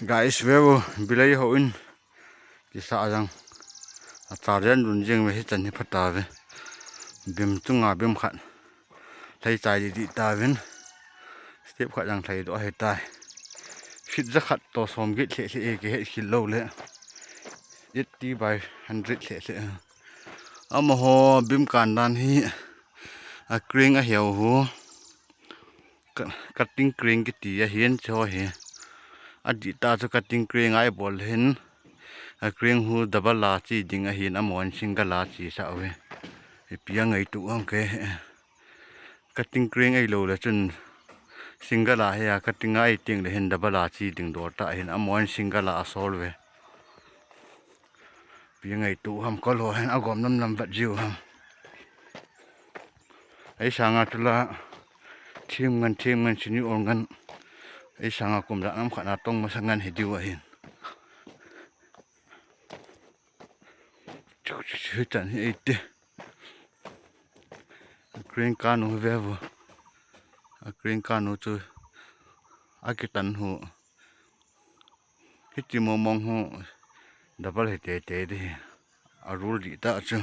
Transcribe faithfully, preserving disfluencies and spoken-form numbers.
Guys, veu bilei ho in kisa jang. Acha ren run jing ve, hichan hi phatah ve. Bim chunga bim khat lhai chai didi tauvin. Step khat jang lhai doh ahitai. Feet jakhat toh somget lheh lheh e, kihet khel lou le. Eighty by hundred lheh lheh. Amaho bim kan dan hi a crane ahiu hu. Cutting crane kiti ahin, chuho hi. Adih tah chu cutting crane a ibol hin, a crane hu double a che ding ahin, amahon single a chesah uve. Ipi angaito ham kei. Cutting crane ahilou le chun single a hi a, cutting a iteng le hin double a che ding dol tah ahin, amahon single a asol uve. Ipi angaito ham, kol ho hin agom nam nam vet jiu ham. Eisanga tula thim ngan, thim ngan, sini ol ngan. Eisanga kum ja nam khat na tong masa ngan hi diu ahin. Chu chu chu tan hi eite. Crane kanu hi veu. A crane kanu chu akitan hu. Hiti mong mong hu double hi tete di. Arul dih tah chu.